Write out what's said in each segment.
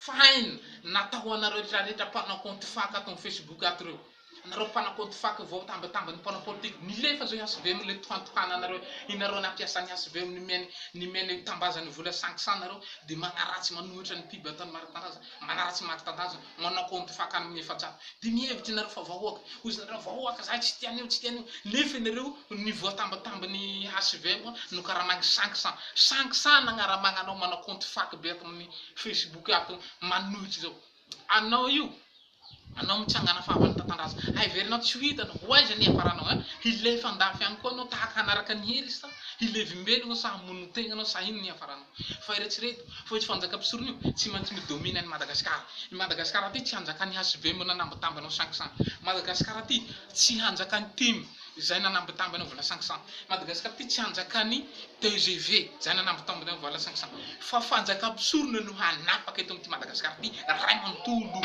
Fine natao ho anareo rehetra rehetra mpanao compte fake ato am Facebook ato reo. Anareo mpanao compte fake vao tambatamba ny mpanao politique. Milefa zao HVM le tohantohananareo. Inareo nampiasa ny HVM nomeny nomeny tambazany vola 500 nareo de magnaratsy manohitra ny pub ataony Marc Tandaza. Manaratsy Marc Tandaza manao compte fake any amin'ny 400. De mihevitra nareo fa vahoaka. Hozy nareo vahoaka zahay tsy tia an'io tsy tia an'io. Nefa nareo ny voatambatamby ny HVM no karamagny 500. 500 nagnaramagna anao manao compte fake be ato amin'ny Facebook ato manohitra izao. Anao io, anao mitsangana fahavalo Tatandraza. Heverinao tsy ho hitanao, ho aiza ny hiafaranao hein? Hilefa andafy agny koa anao tahaka hanaraka ny hery sa hilevimbelogno sa hamono tegna anao sa ino ny hiafaranao? Fa eretrereto fa io fanjaka mpisorona io tsy maintsy mi-domine an'i Madagasikara. I Madagasikara aty tsy hanjakan'ny HVM nanambitamby anao 500. Madagasikara aty tsy hanjakan'ny tim izay nanambitamby anao vola 500. Madagasikara aty tsy hanjakan'ny tgv izay nanambitamby anao vola 500. Fa fanjaka mpisorona no hanapaka eto amin'ity Madagasikara ity ray manontolo.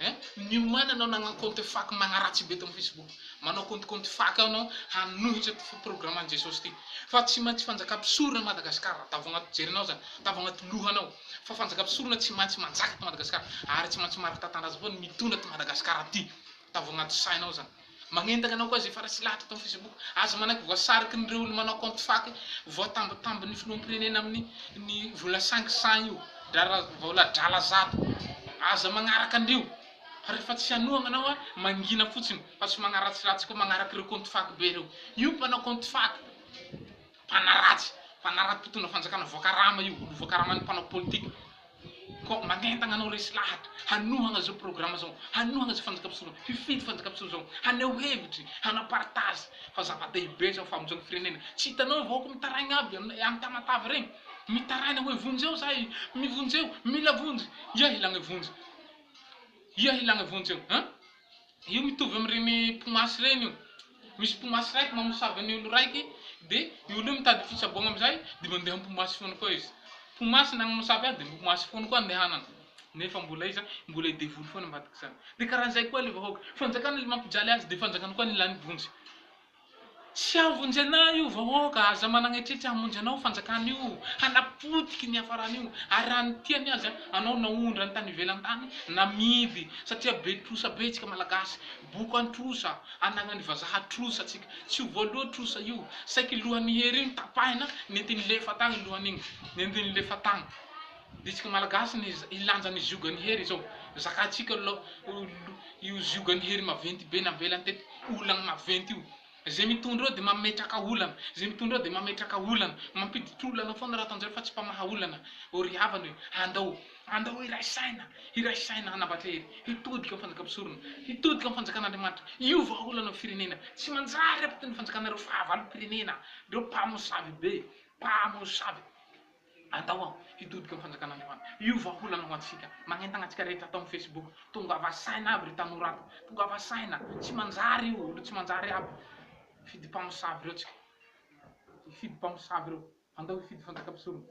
Hein? Niomana anao nagnano compte fake magnaratsy be eto amin'ny Facebook. Manao compte compte fake anao hanohitra ty programme an'i Jesosy ty. Fa tsy maintsy fanjaka mpisorona Madagasikara. Tavo agnaty jerinao zany, tavo agnaty lohanao. Fa fanjaka mpisorona tsy maintsy manjaka eto Madagasikara. Ary tsy maintsy Marc Tatandraza koa no mitondra ty Madagasikara ty. Tavo agnaty sainao zany. Magnentana anao koa zay efa resy lahatra eto amin'ny Facebook. Aza manaiky voasariky ny reo olo manao compte fake voatambitamby ny filoham-pirenena amin'ny ny vola 500 io. Drala vola drala 100. Aza magnaraka an'ireo. Fa rehefa tsy hanohagna anao a, mangina fotsiny fa tsy magnaratsiratsy koa magnaraka ireo compte fake be ireo. Io mpanao compte fake, mpanaratsy, mpanaratsy mpitondra fanjakana voakarama io, olo voakaraman'ny mpanao politique. Koa magnentagna anao resy lahatra hanohagna zao programme zao, hanohagna zao fanjakam-pisorona, hifidy fanjakam-pisorona zao, haneho hevitry, hanao partage fa zava-dehibe zao famonjena firenena. Tsy hitanao vahoaka mitaraigna aby am Tamatave regny, mitaraigna hoe vonjeo zahay, mivonjeo, mila vonjy. Ia hilagna vonjy? Ia hilagna vonjy eo hein? Io mitovy amin'ireny mpimasy ireny io. Misy mpimasy raiky mamosavy ny olo raiky de io olo io mitady fitsaboagna amizay de mandeha mpimasy foana koa izy. Mpimasy nagnomosavy azy de mpimasy foana koa andehanana. Nefa mbola iza? Mbola i devoly foana ambadik'izany. De karahan'izay koa le vahoaka. Fanjakana le mampijaly azy de fanjakana koa nilany vonjy. Tsy hahavonjy anah io vahoaka, aza managna eritreritra hamonjy anao fanjakana io, hanapotiky ny hiafarany io, ary raha ny tiany aza anao naondrany tany ivelany tany, namidy, satria be trosa be tsika malagasy, boko an-trosa, anagnany vazaha trosa tsika, tsy ho voaloa trosa io, saiky lohan'i Hery io notapahina, nentiny lefa tagny lohan'igny, nentiny lefa tagny, de tsika malagasy ny hilanja ny ziogan'i Hery izao, zakantsika lo io ziogan'i Hery maventy be navelany teto. Olana maventy io. Zay mitondra eo dia mametraka olana, zay mitondra eo dia mametraka olana, mampiditra olana foana raha ataonjareo fa tsy mpamaha olana. Ô ry havana e, andao, andao hiray saina, hiray saina hanambatra hery, hitodika amin'ny fanjakam-pisorona, hitodika amin'ny fanjakan'Andriamanitra. Io vahaolana ny firenena. Tsy manjary ampitony fanjakanareo fahavalom-pirenena, reo mpamosavy be, mpamosavy. Andao aho hitodika amin'ny fanjakan'Andriamanitra. Io vahaolana ho antsika. Magnentagna antsika rehetra ato amin'ny Facebook. Tongava saina aby ry tanora ato. Tongava saina. Tsy manjary io. Olo tsy manjary aby. Hifidy mpamosavy ireo tsika. Hifidy mpamosavy ireo. Andao hifidy fanjakam-pisorona.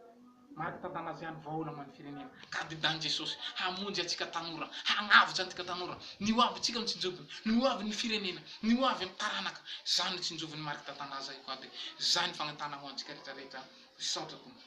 Marc Tantanazy ihany vahaolana ho an'ny firenena. Candidat-n'i Jesosy. Hamonjy antsika tanora. Hagnavotra antsika tanora. Ny ho avintsika no tsinjoviny. Ny ho avin'ny firenena. Ny ho avy amin'ny taranaka. Zany no tsinjovin'i Marc Tantanazy aiko aby. Zany fagnentana ho antsika rehetra rehetra. Misaotra Tompo.